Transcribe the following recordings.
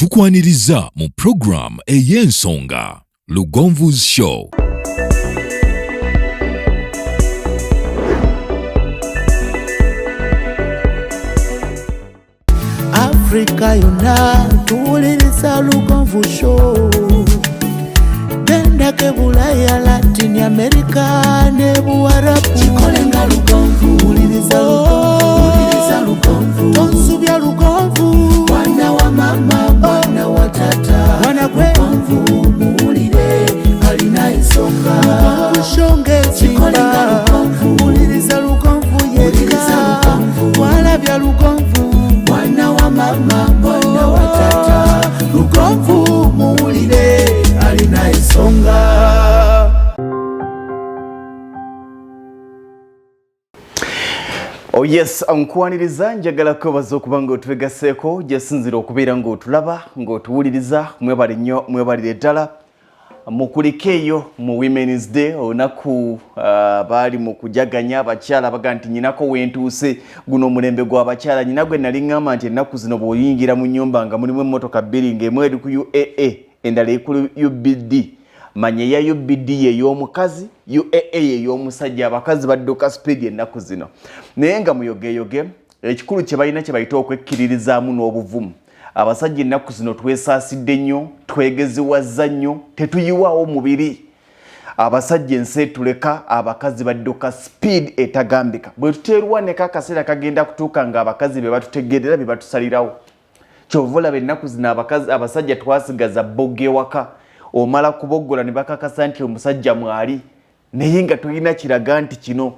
Tukwaniriza mu program ey'ensonga Lugonvu's Show. Afrika yonna tuwuliriza Lugonvu Show. Gendako Bulaya, Latin America ne Buwarabu. Kikolenga Lugonvu, wuliriza Lugonvu, wuliriza Lugonvu. Tonsubya Lugonvu, mwana wa mama, mwana wa tata. Mwana gwe Lugonvu, muwulire alina ensonga. Lugonvu Show ng'ezimba. Lugonvu, wuliriza Lugonvu yekka. Walabya Lugonvu, mwana wa mama, mwana wa tata. Lugonvu muwulire alina ensonga. Oh yes, nkwaniriza, njagala kwebaza okuba nga otwegaseeko gyesinzira okubeera ng'otulaba, ng'otuwuliriza. Mwebale nnyo, mwebalire ddala. Mukulike eyo mu Women's Day, olunaku baali mu kujaganya abakyala baga nti nyinako wentuuse, guno omulembe gw'abakyala. Nyina gwe nali ŋŋamba nti ennaku zino bw'oyingira mu nnyumba nga mulimu emmotoka bbiri, ng'emu eri ku UAA, endala eri ku UBD, manya eya UBD yey'omukazi, UAA yey'omusajja. Abakazi badduka speed ennaku zino, naye nga muyogeyoge ekikulu kye balina kye bayita okwekkiririzaamu n'obuvumu. Abasajja ennaku zino twesaasidde nnyo, twegeziwazza nnyo, tetuyiwaawo mubiri. Abasajja ensi etuleka, abakazi badduka speed etagambika. Bwe tuteerwaneko, akaseera kagenda kutuuka nga abakazi be batutegeerera, be batusalirawo. Kyova olaba ennaku zino abakazi, abasajja twasigaza bboga ewaka. Omala kuboggola ne bakakasa nti omusajja mwali, naye nga tolina kiraga nti kino.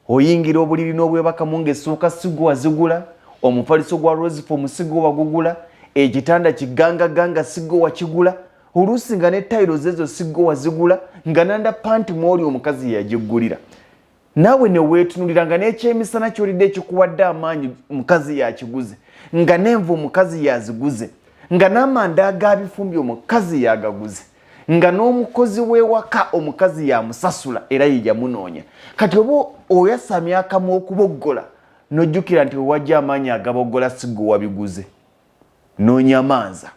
Oyingira obuliri n'obwebakamu ng'essuuka sigwo wazigula, omufaliso gwa Rosefoam sigwo wagugula, ekitanda kigangaganga sigwo wakigula, oluusi nga ne tiles ezo sigwo wazigula, nga nanda panti mwoli omukazi yeyagiggulira. Naawe ne weetunulira nga n'ekyemisana kyolidde ekikuwadde amaanyi mukazi yakiguze, nga n'enva omukazi yaziguze, nga n'amanda agabifumbye omukazi yagaguze, nga n'omukozi w'ewaka omukazi yamusasula era ye yamunoonya. Kati oba oyasamya akamu okuboggola, n'ojjukira nti wewajja amaanyi agaboggola siggo wabiguze, n'onyamanza.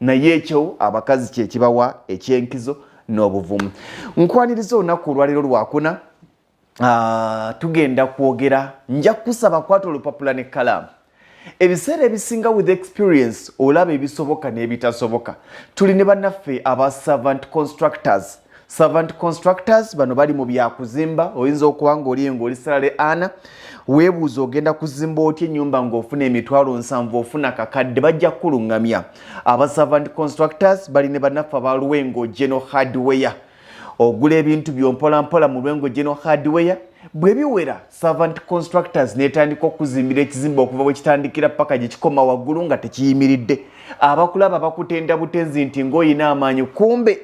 Naye ekyo abakazi kyekibawa ekyenkizo n'obuvumu. Nkwaniriza olunaku olwaleero lwakuna. Tugenda kwogera, nja kusaba kwata olupapula n'ekkalaamu. Ebiseera ebisinga with experience olaba ebisoboka n'ebitasoboka. Tuli ne bannaffe aba Servant Constructors. Servant Constructors bano bali mu byakuzimba. Oyinza okuba ng'oli ng'oli salary ana, weebuuza ogenda kuzimba otya ennyumba ng'ofuna 700,000, ofuna kakadde. Bajja kukuluŋŋamya. Aba Servant Constructors bali ne bannaffe aba Lwengo General Hardware. Ogula ebintu byompolampola mu Lwengo General Hardware, bwe biwera Servant Constructors netandika okuzimbira ekizimbe okuva bwe kitandikira paka gye kikoma waggulu nga tekiyimiridde. Abakulaba bakutenda butenzi nti ng'oyina amaanyi, kumbe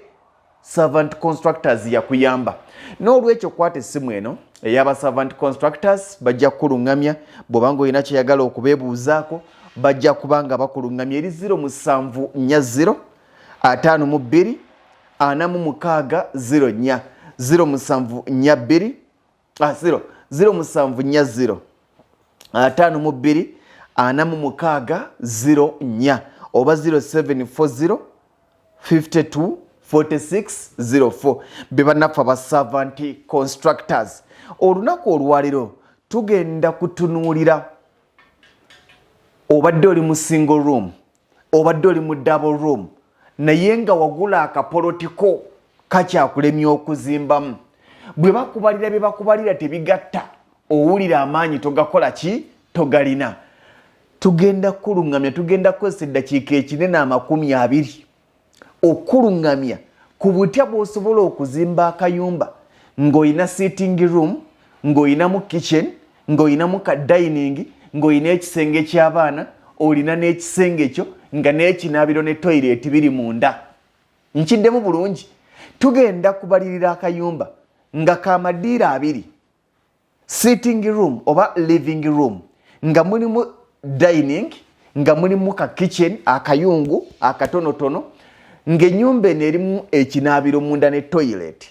Servant Constructors yakuyamba. N'olwekyo kwata essimu eno ey'aba Servant Constructors, bajja kukuluŋŋamya. Bw'oba ng'olina kyeyagala okubeebuuzaako, bajja kuba nga bakuluŋŋamya eri 0740 52 46 04, 0742, 0 0740 52 46 04 oba 0740 52 46 04. Be bannaffe aba Servant Constructors. Olunaku olwaliro tugenda kutunuulira obadde oli mu single room, obadde oli mu double room, naye nga wagula akapolotiko kakyakulemya okuzimbamu. Bwe bakubalira bye bakubalira tebigatta, owulira amaanyi togakola ki, togalina. Tugenda kukuluŋŋamya, tugenda kukozesa eddakiika ekinene 20 okukuluŋŋamya ku butya bw'osobola okuzimba akayumba ng'olina sitting room, ng'olinamu kitchen, ng'olinamu ka dining, ng'olina ekisenge ky'abaana, olina n'ekisenge kyo, nga n'ekinaabiro ne toilet biri munda. Nkiddemu bulungi, tugenda kubalirira akayumba nga kamadiiro abiri, sitting room oba living room, nga mulimu dining, nga mulimu ka kitchen akayungu akatonotono, ng'ennyumba eno erimu ekinaabiro munda ne toilet,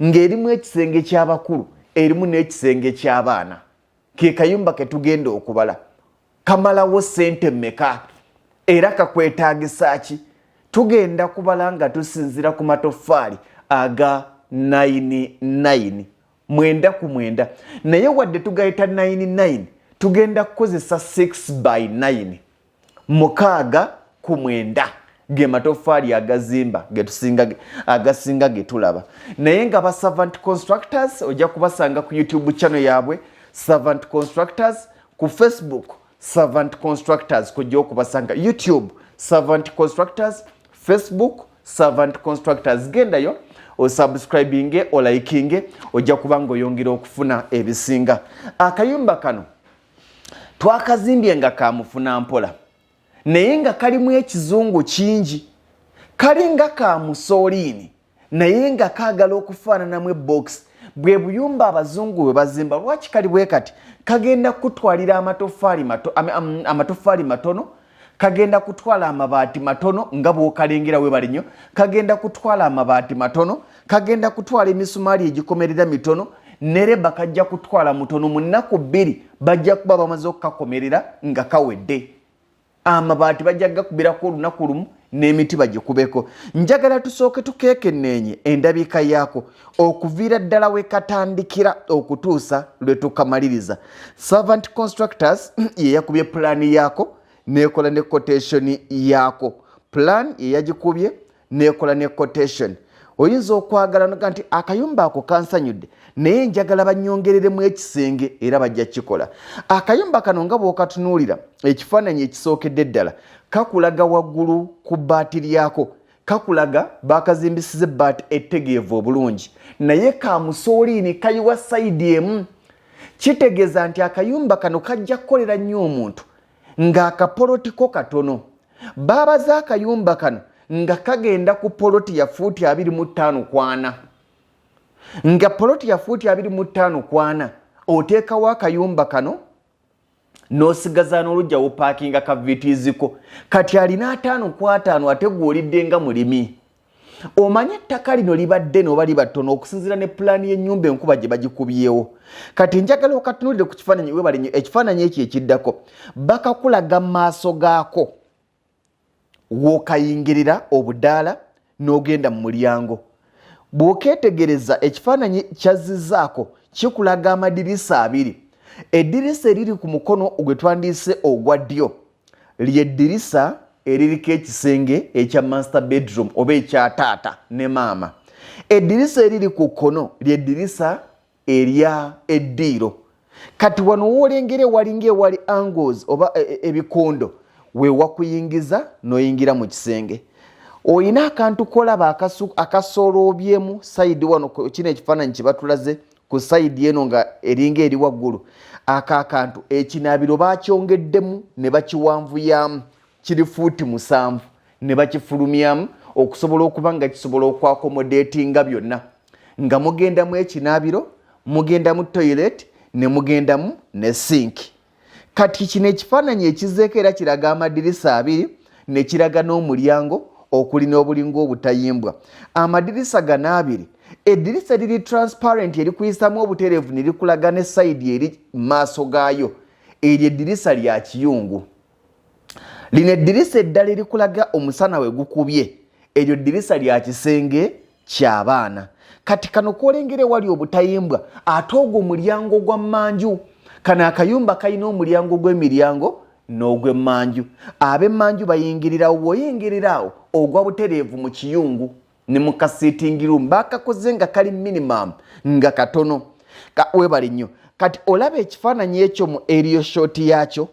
ng'erimu ekisenge ky'abakulu, erimu n'ekisenge ky'abaana. Ke kayumba ke tugenda okubala. Kamalawo sente mmeka? Era kakwetaagisa ki? Tugenda kubala nga tusinzira ku matoffaali aga 99, 9 ku 9. Naye wadde tugayita 99, tugenda kukozesa 6 by 9, 6 ku 9 ge matoffaali agazimba getusinga, agasinga ge tulaba. Naye nga ba Servant Constructors ojja kubasanga ku YouTube channel yaabwe, Servant Constructors, ku Facebook Servant Constructors kujja okubasanga, YouTube Servant Constructors, Facebook Servant Constructors. Gendayo osubscribinge, olikinge, ojja kuba nga oyongera okufuna ebisinga. Akayumba kano twakazimbye nga kamufuna mpola, naye nga kalimu ekizungu kingi. Kalinga ka musooliini, naye nga kaagala okufaananamu ebox. Bwe buyumba abazungu bwe bazimba. Lwaki kali bwe kati? Kagenda kutwalira amatoffaali matono, kagenda kutwala amabaati matono nga bw'okalengera. Webale nnyo. Kagenda kutwala amabaati matono, kagenda kutwala emisumaali egikomerera mitono, nereba kajja kutwala mutono. Mu nnaku 2 bajja kuba bamaze okukakomerera nga kawedde. Amabaati bajja gakubirako olunaku lumu, n'emiti bagikubeko. Njagala tusooke tukeekenneenye endabika yaako okuviira ddala we katandikira okutuusa lwe tukamaliriza. Servant Constructors ye yakubye pulaani yaako nekola ne quotation yaako. Plan ye yagikubye nekola ne quotation. Oyinza okwagala noga nti akayumba ako kansanyudde, naye njagala banyongereremu ekisenge, era bajja kikola. Akayumba kano nga bw'okatunuulira, ekifaananyi ekisookedde ddala kakulaga waggulu ku bbaati lyako, kakulaga bakazimbisiza ebbaati ettegeevu obulungi, naye ka musooliini, kayiwa side emu. Kitegeeza nti akayumba kano kajja kukolera nnyo omuntu ng'akapolotiko katono. Baabaze akayumba kano nga kagenda ku poloti ya fuuti 25 ku 40. Nga poloti ya fuuti 25 ku 40, oteekawo akayumba kano n'osigaza n'olujja wopaakinga ka Vitz ko. Kati alina 50 ku 50, ate gw'olidde nga mulimi, omanye ettaka lino libadde noba liba ttono okusinziira ne pulaani y'ennyumba enkuba gye bagikubyewo. Kati njagala okatunulire ku kifaananyi. Webale nnyo. Ekifaananyi ekyo ekiddako bakakulaga mu maaso gaako w'okayingirira obudaala n'ogenda mu mulyango. Bw'okeetegereza ekifaananyi kyazzizaako, kikulaga amadirisa abiri. Eddirisa eriri ku mukono gwe twandiise ogwa ddyo lyeddirisa eririko ekisenge ekya master bedroom oba ekya taata ne maama. Eddirisa eriri ku kkono lyeddirisa erya eddiiro. Kati wano woolengera ewalinga ewali angles oba ebikondo, wewakuyingiza n'oyingira mu kisenge. Oyina akantu kolaba akasooloobyemu side wano. Kino ekifaananyi kye batulaze ku side eno nga eringa eri waggulu, ako akantu ekinaabiro bakyongeddemu ne bakiwanvuyaamu, kiri fuuti 7, ne bakifulumyamu okusobola okuba nga kisobola okwaccommodatinga byonna, nga mugendamu ekinaabiro, mugendamu toilet, ne mugendamu ne sink. Kati kino ekifaananyi ekizeeko era kiraga amadirisa abiri, ne kiraga n'omulyango okuli n'obulinga obutayimbwa. Amadirisa gano abiri, eddirisa liri transparent erikuyisamu obutereevu ne likulaga ne side eri maaso gaayo, eryo eddirisa lya kiyungu. Lino eddirisa eddala erikulaga omusana we gukubye, eryo ddirisa lya kisenge ky'abaana. Kati kano kwolengera ewali obutayimbwa, ate ogwo mulyango gwa mmanju. Kano akayumba kalina omulyango gw'emiryango n'ogw'emmanju. Ab'emmanju bayingirirawo. Bw'oyingirira awo ogwa butereevu mu kiyungu ne mu kasitting room. Bakakoze nga kali minimum, nga katono. Webale nnyo. Kati olaba ekifaananyi ekyo mu aerial shot yakyo.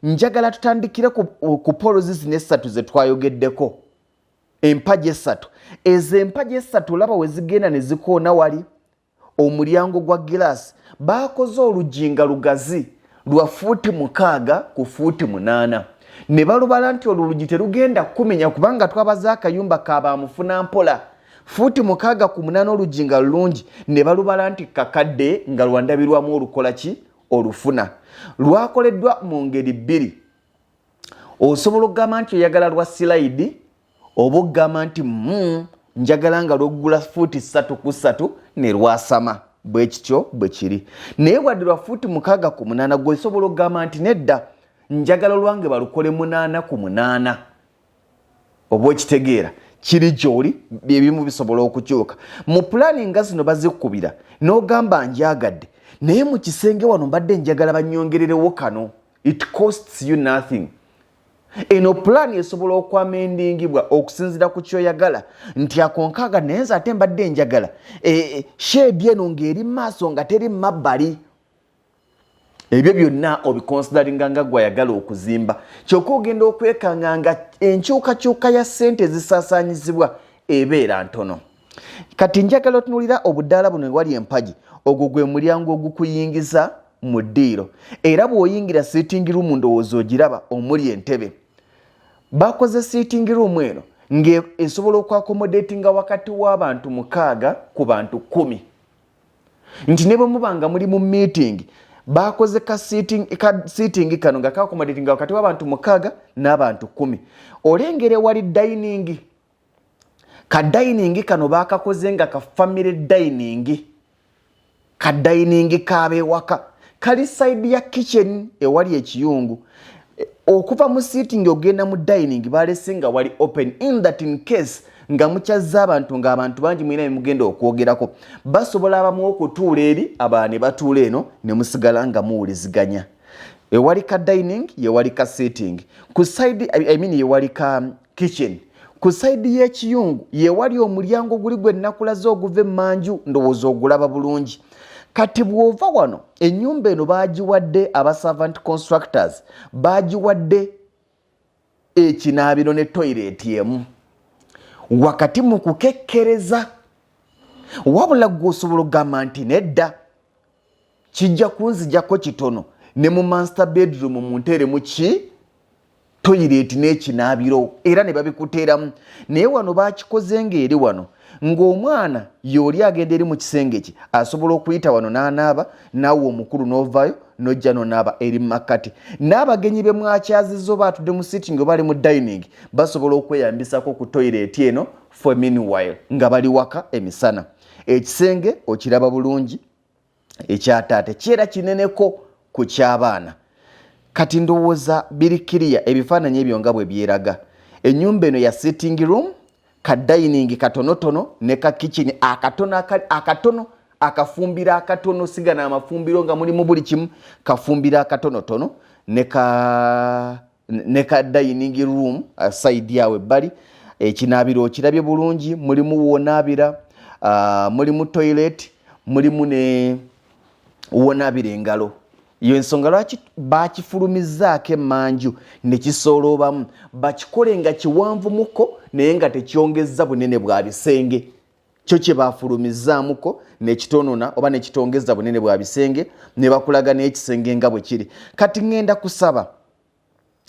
Njagala tutandikire ku poles zino essatu ze twayogeddeko, empagi essatu ezo. Empagi essatu olaba we zigenda ne zikoona wali omulyango gwa giraasi. Bakoze oluggi nga lugazi lwa fuuti 6 ku fuuti 8, ne balubala nti olwo luggi terugenda kumenya, kubanga twabaze akayumba kabamufuna mpola. Fuuti 6 ku 8, oluggi nga lulungi, ne balubala nti kakadde nga lwandabirwamu olukola ki olufuna. Lwakoleddwa mu ngeri bbiri. Osobola okugamba nti oyagala lwa slide, oba okugamba nti njagala nga lwoggula fuuti 3 ku 3 ne lwasama. Bwe kityo bwe kiri. Naye wadde lwa fuuti 6 ku 8, gwe osobola okugamba nti nedda, Njagala olwange balukole 8 ku 8. Oba okitegeera, kiri gyoli, ebimu bisobola okukyuka mu pulaani nga zino. Bazikubira n'ogamba, "Njagadde, naye mu kisenge wano mbadde njagala banyongererewo kano." It costs you nothing. Eno pulaani esobola okwamendingibwa okusinziira ku kyoyagala, nti akonkaaga, naye nze ate mbadde njagala shade eno ng'eri maaso nga teri mabbali. Ebyo byonna obiconsideringa nga gwayagala okuzimba. Kyokka ogenda okwekanga nga enkyukakyuka ya ssente ezisaasaanyizibwa ebeera ntono. Kati njagala otunulira obudaala buno ewali empagi. Ogwo gwe mulyango ogukuyingiza mu ddiiro, era bw'oyingira sitting room, ndowooza ogiraba, omuli entebe. Bakoze sitting room eno ng'esobola okwaccommodatinga wakati w'abantu 6 ku bantu 10, nti ne bwe muba nga muli mu meeting, bakoze ka sitting kano nga kaccommodatinga wakati w'abantu 6 n'abantu 10. Olengera ewali dining. Ka dining kano bakakoze nga ka family dining, ka dining kabewaka, kali side ya kitchen ewali ekiyungu. Okuva mu sitting ogenda mu dining balese nga wali open, in that in case nga mukyazza abantu, ng'abantu bangi, mulina bemugenda okwogerako, basobola abamu okutuula eri, abalala ne batuula eno, ne musigala nga muwuliziganya. Ewali ka dining yewali ka sitting ku side, I mean, yewali ka kitchen. Ku side y'ekiyungu yewali omulyango guli gwe nakulaze oguva emmanju, ndowooza ogulaba bulungi. Kati bw'ova wano, ennyumba eno bagiwadde aba Servant Constructors, bagiwadde ekinaabiro ne toilet emu wakati mu kukekkereza. Wabula gwe osobola okugamba nti, "Nedda, kijja kunzijako kitono, ne mu master bedroom munteeremu ki toilet n'ekinaabiro," era ne babikuteeramu. Naye wano bakikoze ng'eri wano ng'omwana y'oli agenda eri mu kisenge kye, asobola okuyita wano n'anaaba, naawe omukulu n'ovaayo n'ojja nonaaba eri mu makkati. N'abagenyi be mwakyaziza, oba atudde mu sitting oba ali mu dining, basobola okweyambisako ku toilet eno for meanwhile nga bali waka emisana. Ekisenge okiraba bulungi, ekyataate kyera kineneko ku ky'abaana. Kati ndowooza biri kiriya, ebifaananyi ebyo nga bwe byeraga. Ennyumba eno ya sitting room, ka dining katonotono ne ka kitchen akatono, akatono, akafumbiro akatono, sigana amafumbiro nga mulimu buli kimu, kafumbiro akatonotono ne ka dining room side awo ebbali. Ekinaabiro okirabye bulungi, mulimu wonaabira, mulimu toilet, mulimu ne wonaabira engalo. Yo ensonga lwaki bakifulumizzaako emmanju ne kisooloobamu, bakikole nga kiwanvumuko naye nga tekyongezza bunene bwa bisenge. Kyo kye bafulumizzaamuko nekitonona oba nekitongeza bunene bwa bisenge, ne bakulaga n'ekisenge nga bwe kiri. Kati ŋŋenda kusaba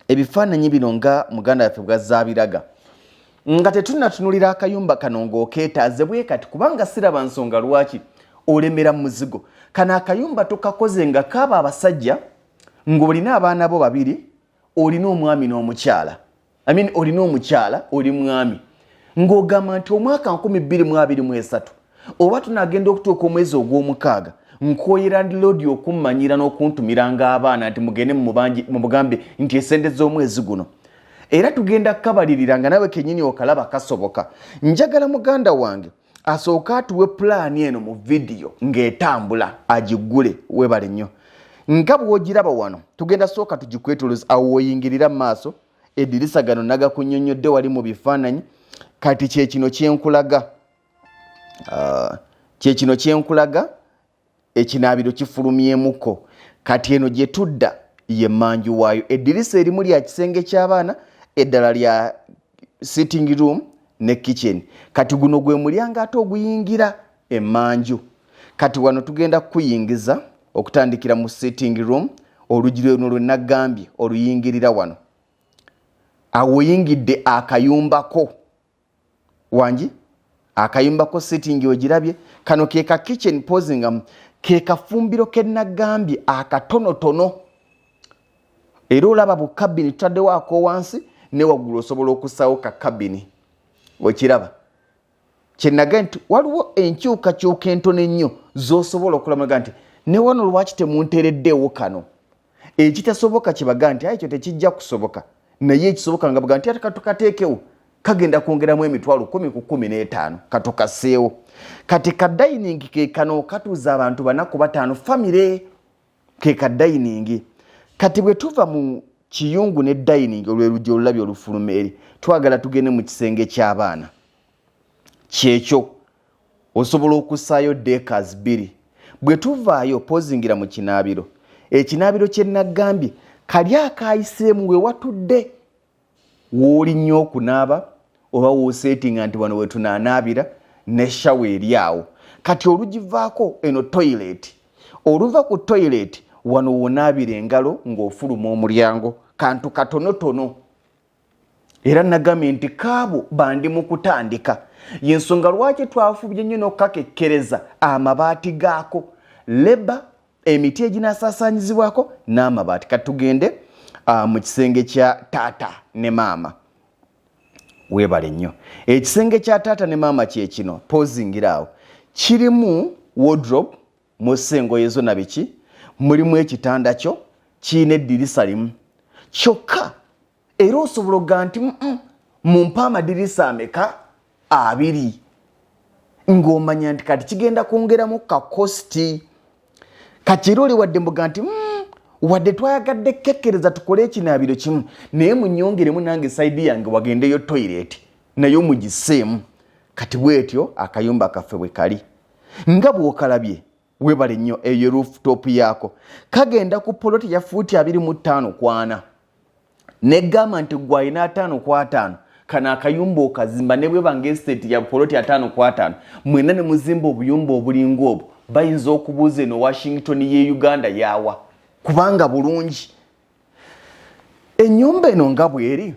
ebifaananyi bino nga muganda waffe bwazzaabiraga, nga tetunnatunulira akayumba kano ng'okeetaaze bwe kati, kubanga siraba nsonga lwaki olemera mu muzigo. Kano akayumba tukakoze nga kaaba abasajja, ng'olina abaana bo babiri, olina omwami n'omukyala, I mean, olina omukyala, oli mwami, ng'ogamba nti omwaka 2023 oba tunagenda okutuuka omwezi ogw'omukaaga, nkooye landlord okummanyira n'okuntumiranga abaana nti mugende mumugambe nti esente z'omwezi guno, era tugenda kukabalirira nga nawe kenyini okalaba kasoboka. Njagala muganda wange asooke atuwe pulaani eno mu vidiyo ng'etambula, agiggule. Webale nnyo. Nga bw'ogiraba wano, tugenda sooka tugikwetoloza. Awo woyingirira mu maaso, edirisa gano nagakunnyonnyodde wali mu bifaananyi. Kati kyekino kyenkulaga, kyekino kyenkulaga, ekinaabiro kifulumyemuko. Kati eno gye tudda ye mmanju waayo. Eddirisa erimu lya kisenge ky'abaana, eddala lya sitting room ne kitchen. Kati guno gwe mulyango ate oguyingira emmanju. Kati wano tugenda kukuyingiza okutandikira mu sitting room, oluggi luno lwe nagambye oluyingirira wano. Awo oyingidde akayumbako wangi, akayumbako sitting ogirabye. Kano ke ka kitchen posingamu, ke kafumbiro ke nagambye akatonotono, era olaba bukabini tutaddewo akowansi ne waggulu, osobola okussawo ka kabini. Okiraba kyenaga nti waliwo enkyukakyuka entono ennyo z'osobola okulamaga nti ne wano lwaki temunteereddeewo kano. Ekitasoboka kyebaga nti ekyo tekijja kusoboka, naye ekisoboka nga baga nti ate katukateekewo, kagenda kwongeramu emitwalo 10 ku 15, katukaseewo. Kati ka dining ke kano, katuuza abantu 4 ku 5, famire, ke ka dining. Kati bwe tuva mu kiyungu ne dining, olwe luggi olulabye olufuluma eri, twagala tugende mu kisenge ky'abaana. Kyekyo, osobola okussaayo deckers 2. Bwe tuvaayo, pozingira mu kinaabiro. Ekinaabiro kye naggambye kali akayiseemu, we watudde w'olinnya okunaaba oba w'oseetinga nti wano we tunaanaabira, ne shower eri awo. Kati olugivaako, eno toilet. Oluva ku toilet, wano wonaabira engalo ng'ofuluma omulyango, kantu katonotono. Era nagambye nti kaabo bandi mu kutandika, yensonga lwaki twafubye nnyo n'okukakekkereza amabaati gaako, leba emiti eginasaasaanyizibwako n'amabaati. Kati tugende mu kisenge kya taata ne maama. Weebale nnyo. Ekisenge kya taata ne maama kyekino, pozingira awo. Kirimu wardrobe mussa engoye zo na biki, mulimu ekitanda kyo, kirina eddirisa limu kyokka. Era osobola okugaa nti mumpe amadirisa ameka? 2, ng'omanya nti kati kigenda kwongeramu ka cost. Kati era oli wadde mbuga nti wadde twayagadde kekkereza tukole ekinaabiro kimu, naye munyongeremu nange side yange wagendeyo toilet naye mugiseemu. Kati bwetyo akayumba kaffe bwe kali nga bw'okalabye. Webale nnyo. Eyo rooftop yaako. Kagenda ku poloti ya fuuti 25 ku 40. Negamba nti gwe alina 50 ku 50, kano akayumba okazimba ne bweba nga estate ya poloti 50 ku 50, mwena ne muzimba obuyumba obulinga obwo, bayinza okubuuza eno Washington ye Uganda yawa, kubanga bulungi. Ennyumba eno nga bweri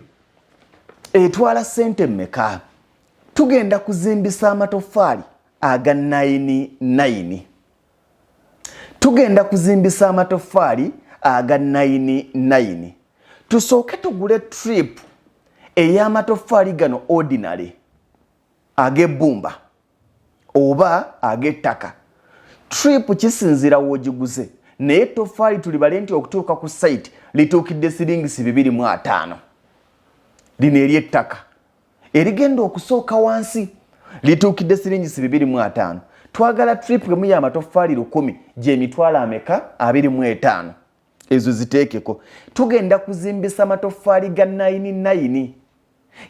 etwala ssente mmeka? Tugenda kuzimbisa amatoffaali aga 99. Tugenda kuzimbisa amatoffaali aga 99. Tusooke tugule trip ey'amatoffaali gano ordinary ag'ebbumba oba ag'ettaka. Trip kisinziira w'ogiguze, naye ettoffaali tulibale nti okutuuka ku site lituukidde siringisi 250. Lino ery'ettaka erigenda okusooka wansi lituukidde siringisi 250. Twagala trip emu y'amatoffaali 1000, gy'emitwalo ameka? 25. Ezo ziteekeko. Tugenda kuzimbisa amatoffaali ga 99,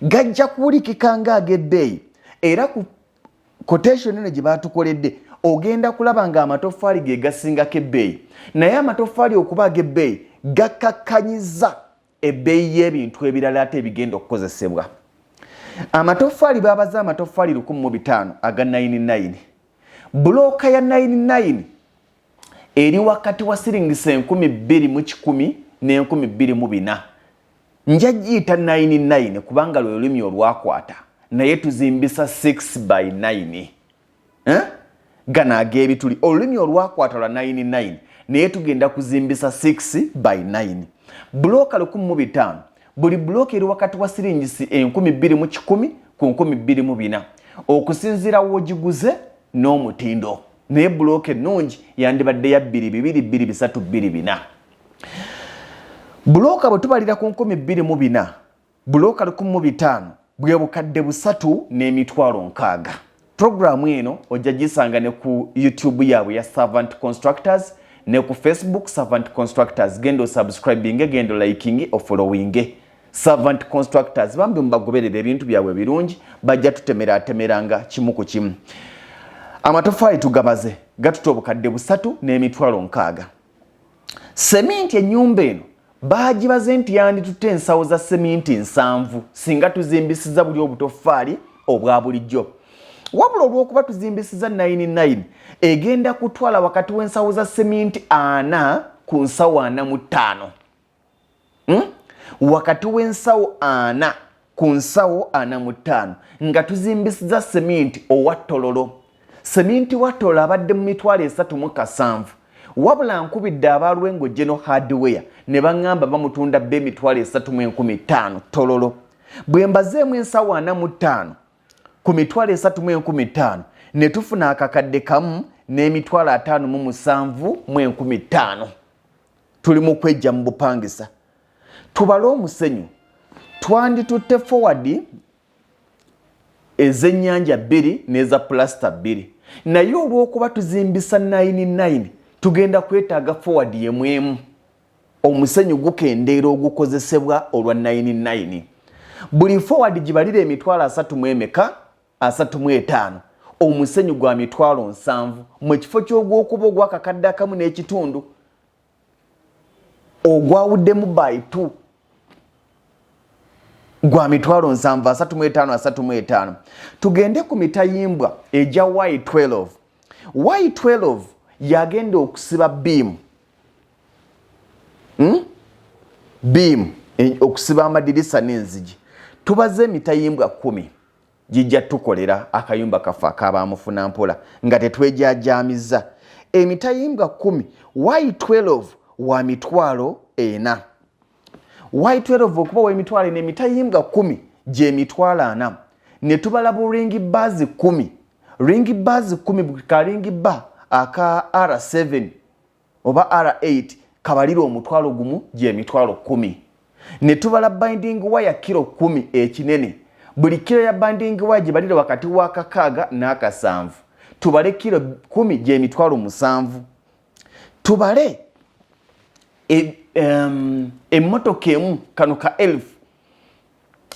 gajja kuwulikika ng'ag'ebbeeyi, era ku quotation eno gye batukoledde ogenda kulaba nga amatoffaali ge gasingako ebbeeyi, naye amatoffaali okuba ag'ebbeeyi gakkakkanyiza ebbeeyi y'ebintu ebirala ate ebigenda okukozesebwa. Amatoffaali babaze amatoffaali 1500 aga 99. Bulooka ya 99 eri wakati wa siringisa 2100 n'e2400. Nja giyita 99 kubanga lwe lulimi olwakwata, naye tuzimbisa 6 by 9, eh? Gano ag'ebituli, olulimi olwakwata lwa 99, naye tugenda kuzimbisa 6 by 9. Bulooka 1500, buli bulooka eri wakati wa siringisi 2100 ku 2400, okusinziira w'ogiguze n'omutindo, naye bulooka ennungi yandibadde ya 2 2 2 3 2 4. Bulooka bwe tubalira ku 2400, bulooka 1500 bwe bukadde 3 n'emitwalo 60. Puroguramu eno ojja gisanga ne ku YouTube yaabwe ya Servant Constructors ne ku Facebook Servant Constructors. Genda osubscribinge, genda olikinge, ofollowinge Servant Constructors. Bambi mubagoberera, ebintu byabwe birungi, bajja tutemeratemeranga kimu ku kimu. Amatofaali tugabaze gatuta obukadde 3 n'emitwalo 60. Seminti, ennyumba eno baagibaze nti yanditutte ensawo za seminti 70 singa tuzimbisiza buli obutofaali obwa bulijjo, wabula olw'okuba tuzimbisiza 99, egenda kutwala wakati w'ensawo za seminti 40 ku nsawo 45, Wakati w'ensawo 40 ku nsawo 45 nga tuzimbisiza seminti owa ttololo. Seminti wa ttololo abadde mu 307,000, wabula nkubidde abalwengo General Hardware ne baŋŋamba bamutunda bbe 305,000 ttololo. Bwe mbazeemu ensawo 45 ku 305,000, ne tufuna akakadde 1 n'emitwalo 57 mu 5,000. Tuli mu kwejja mu bupangisa. Tubale omusenyu. Twanditutte forward ez'ennyanja bbiri n'eza pulasita bbiri, naye olw'okuba tuzimbisa 99 tugenda kwetaaga forward emu emu. Omusenyu gukendeera ogukozesebwa olwa 99. Buli forward gibalira 300,000 mu emeka? 35. Omusenyu gwa 70,000 mu kifo ky'ogwokuba ogwakakadde akamu n'ekitundu, ogwawuddemu by 2 gwa 70,000, 35, 35. Tugende ku mitayimbwa egya Y12. Y12 yagenda okusiba beam, Beam okusiba amadirisa n'enzigi. Tubaze emitayimbwa 10 gijja tukolera akayumba kaffe akabamufuna mpola nga tetwejajamiza. Emitayimbwa 10 Y12 wa 40,000. Y12 okuba wa 40,000, emitayimbwa 10 gye 40,000. Ne tubala bu ring bars 10, ring bars 10, ka ring bar aka R7 oba R8 kabalira 10,000, gye 10,000. Ne tubala binding wire kilo 10 ekinene. Buli kilo ya binding wire gibalira wakati wa 6 n'akasanvu. Tubale kilo 10, gye 70,000. Tubale emmotoka emu, kano ka elf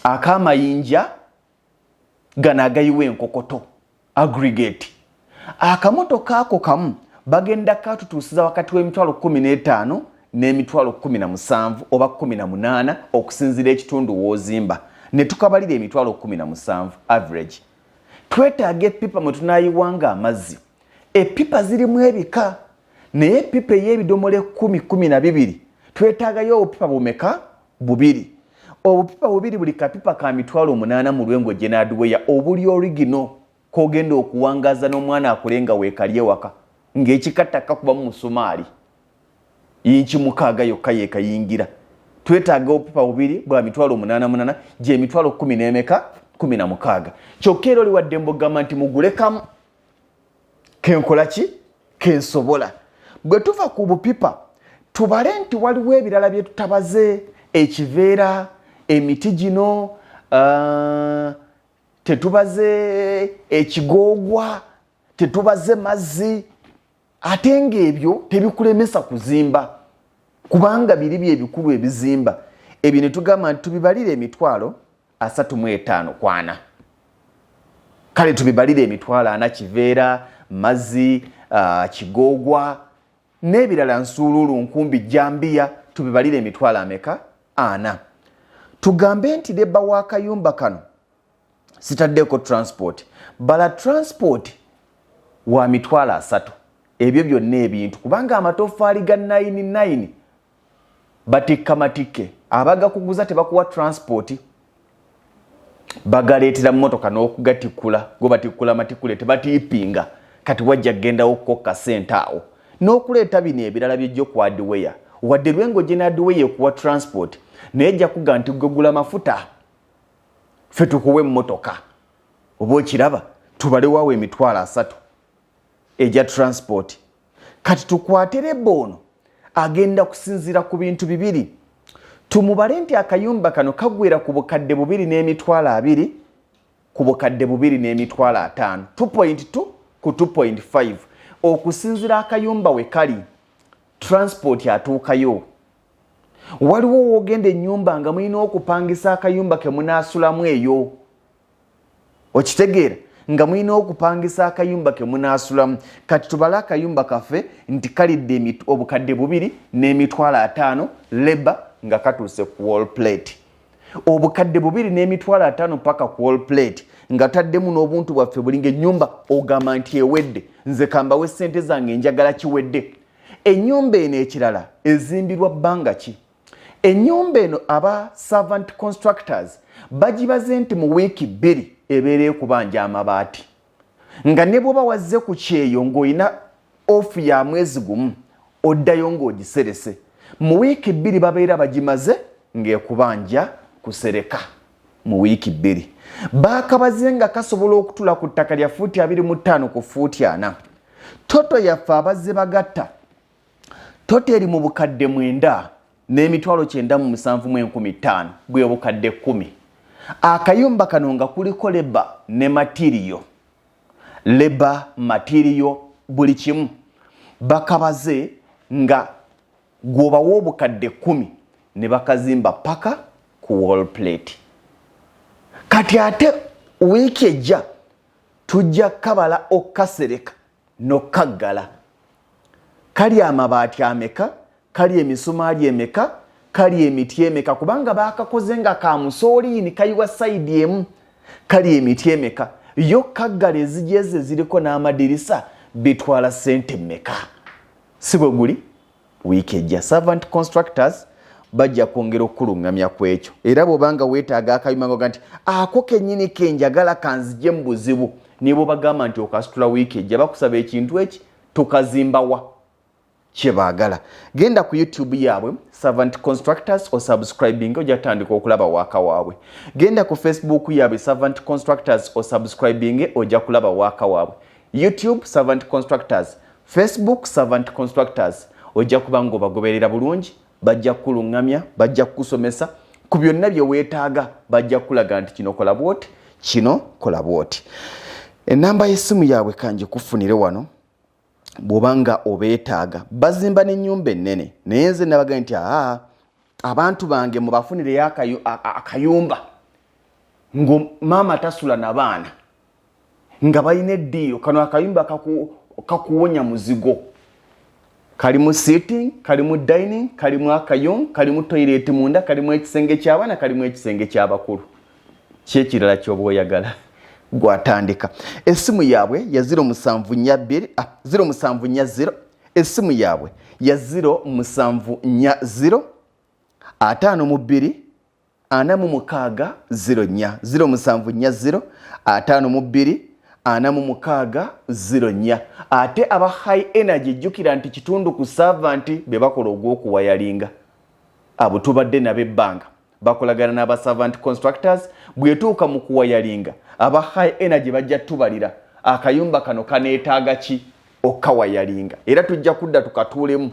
ak'amayinja gano agayiwa enkokoto, aggregate. Akamotoka ako kamu bagenda katutuusiza wakati w'emitwalo 15 n'emitwalo 17 oba 18, okusinziira ekitundu w'ozimba. Ne tukabalira emitwalo 17 average. Twetaaga epipa mwe tunayiwanga amazzi. Epipa zirimu ebika, naye epipa ey'ebidomola 10, 12, twetaagayo obupipa bumeka? Bubiri. Obupipa bubiri, buli kapipa ka 800,000 mu Lwengo General Hardware, obuli original, kogenda okuwangaza n'omwana akule nga weekali ewaka ng'ekikatta kakubamu musumaali yinki 6 yokka yeekayingira. Twetaaga obupipa bubiri bwa 800,000, gye 10,000 n'emeka? 16. Kyokka era oli wadde mbogamba nti mugule kamu kenkola ki kensobola. Bwe tuva ku bupipa, tubale nti waliwo ebirala bye tutabaze: ekiveera, emiti gino, tetubaze ekigoogwa, tetubaze mazzi, ate ng'ebyo tebikulemesa kuzimba kubanga biri byebikulu ebizimba. Ebyo ne tugamba nti tubibalire 35,000 kwana. Kale tubibalire 40,000: kiveera, mazzi, kigoogwa n'ebirala, nsuuluulu, nkumbi, jambiya. Tubibalire emitwalo ameka? 40. Tugambe nti labour w'akayumba kano, sitaddeko transport, bala transport wa 30,000. Ebyo byonna ebintu, kubanga amatofaali ga 99 batikka matikke, abagakuguza tebakuwa transport, bagaleetera mmotoka n'okugatikkula, go batikkula matikkule, tebatiipinga. Kati wajja kugendawo kukokka sente awo n'okuleeta bino ebirala byejjo ku hardware. Wadde Lwengo General Hardware ekuwa transport, naye ejja kuga nti gwe gula mafuta, ffe tukuwa emmotoka. Oba okiraba, tubalewawo 30,000 egya transport. Kati tukwate labour ono agenda kusinziira ku bintu bibiri. Tumubale nti akayumba kano kagwera ku 2,020,000 ku 2,050,000, 2.2 ku 2.5. Okusinziira akayumba we kali, transport atuukayo. Waliwo woogenda ennyumba nga mulina okupangisa akayumba ke munaasulamu eyo, okitegeera, nga mulina okupangisa akayumba ke munaasulamu. Kati tubale akayumba kaffe nti kalidde 2,050,000 labour nga katuuse ku wall plate, 2,050,000 paka ku wall plate, nga taddemu n'obuntu bwaffe bulinga ennyumba. Ogamba nti ewedde, nze kambawe sente zange, njagala kiwedde. Ennyumba eno ekirala ezimbirwa bbanga ki? Ennyumba eno aba Servant Constructors bagibaze nti mu wiiki 2 ebeera ekubanja amabaati, nga ne bw'oba wazze ku kyeyo ng'olina off ya mwezi gumu, oddayo ng'ogiserese. Mu wiiki 2 babeera bagimaze ng'ekubanja kusereka. Mu wiiki 2 baakabaze nga kasobola okutula ku ttaka lya fuuti 25 ku fuuti 40. Total yaffe abazze bagatta Total eri mu bukadde 9 n'emitwalo 97,500, bwe bukadde 10. Akayumba kano nga kuliko labour ne material, labour, material, buli kimu bakabaze nga gwobawa obukadde 10 ne bakazimba paka ku wall plate. Kati ate wiiki ejja tujja kabala okkasereka n'okkaggala. Kali amabaati ameka, kali emisumaali emeka, kali emiti emeka, kubanga bakakoze nga ka musooliini kayiwa side emu. Kali emiti emeka, yo kaggala ezijeze eziriko n'amadirisa bitwala ssente mmeka? Si bwe guli? Wiiki ejja Servant Constructors bajja kwongera okukuluŋŋamya ku ekyo. Era bw'obanga weetaaga akayumba ngoga nti ako kennyini kenjagala kanzije mu buzibu, ne bw'obagamba nti okasitula wiiki ejja, bakusaba ekintu eki tukazimbawa kyebaagala. Genda ku YouTube yaabwe Servant Constructors osubscribing, ojja kutandika okulaba waaka waabwe. Genda ku Facebook yaabwe Servant Constructors osubscribing, ojja kulaba waaka waabwe. YouTube Servant Constructors, Facebook Servant Constructors, ojja kuba nga obagoberera bulungi. Bajja kukuluŋŋamya, bajja kukusomesa ku byonna bye weetaaga, bajja kukulaga nti kino kola bwoti, kino kola bwoti. Enamba y'essimu yaabwe kanjikufunire wano bw'oba nga obeetaaga. Bazimba n'ennyumba ennene, naye nze nabaga nti aa, abantu bange mubafunireyo akayumba ngo maama tasula na baana nga balina eddiiro. Kano akayumba kakuwonya muzigo. Kalimu sitting, kalimu dining, kalimu akayungu, kalimu toilet munda, kalimu ekisenge ky'abaana, kalimu ekisenge ky'abakulu. Kyekirala kyoba oyagala gwatandika. Essimu yaabwe ya 0742, 0740, essimu yaabwe ya 0740 52 46 04, 0740 52 46 04. Ate aba High Energy, jjukira nti kitundu ku Servant be bakola ogw'okuwayalinga. Abo tubadde nabo ebbanga bakolagana n'aba Servant Constructors. Bwetuuka mu kuwayalinga, aba High Energy bajja tubalira akayumba kano kaneetaaga ki okawayalinga, era tujja kudda tukatuulemu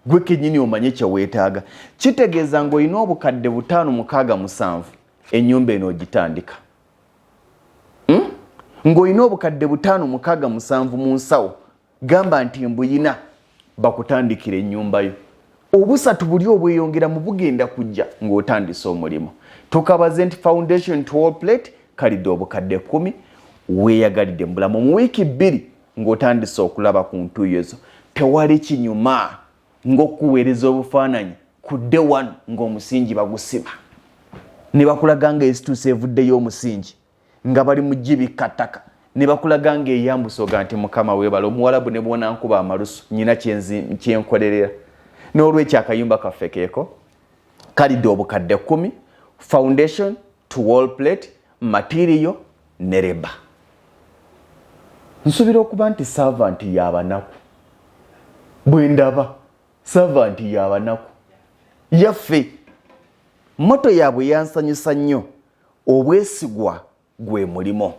gwe kennyini omanye kye weetaaga. Kitegeeza ng'olina obukadde 567, ennyumba eno ogitandika. Ng'olina obukadde 567 mu nsawo, gamba nti mbuyina, bakutandikira ennyumba yo. Obusatu buli obweyongera mu bugenda kujja ng'otandise omulimu. Tukabaze nti foundation to wall plate kalidde obukadde 10. Weeyagalidde mu bulamu, mu wiiki 2 ng'otandise okulaba ku ntuuyo zo. Tewali kinyuma ng'okuweereza obufaananyi ku day one ng'omusingi bagusiba ne bakulaga nga esituusa evuddeyo, omusingi nga bali mu gibikka ttaka, ne bakulaga nga eyambusa, oga nti Mukama weebala. Omuwalabu ne bwona nkuba amalusu nyina kyenkolerera. N'olwekyo akayumba kaffe keeko kalidde obukadde 10, foundation to wall plate, material ne labour. Nsuubira okuba nti Servant y'abanaku, bwe ndaba Servant y'abanaku yaffe. Motto yaabwe yansanyusa nnyo: obwesigwa gwe mulimo,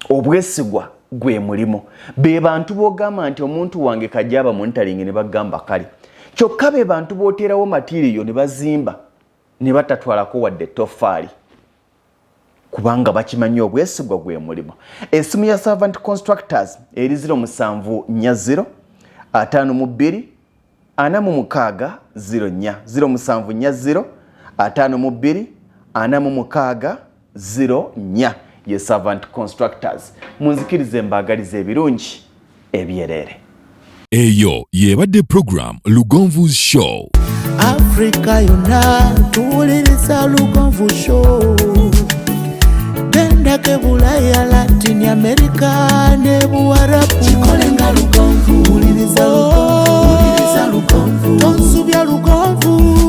obwesigwa gwe mulimo. Be bantu b'ogamba nti omuntu wange kajja aba monitoring, ne bagamba kale. Kyokka be bantu b'oteerawo material ne bazimba ne batatwalako wadde toffaali, kubanga bakimanyi obwesigwa gwe mulimu. Esimu ya Servant Constructors eri 0740 52 46 04, 0740 52 46 04 ye Servant Constructors. Munzikirize mbaagaliza ebirungi ebyereere. Eyo y'ebadde program Lugonvu's Show. Afrika yonna tuwuliriza Lugonvu Show. Gendako Bulaya, Latin America ne Buwarabu. Kikolenga Lugonvu, wuliriza Lugonvu, wuliriza Lugonvu, tonsubya Lugonvu.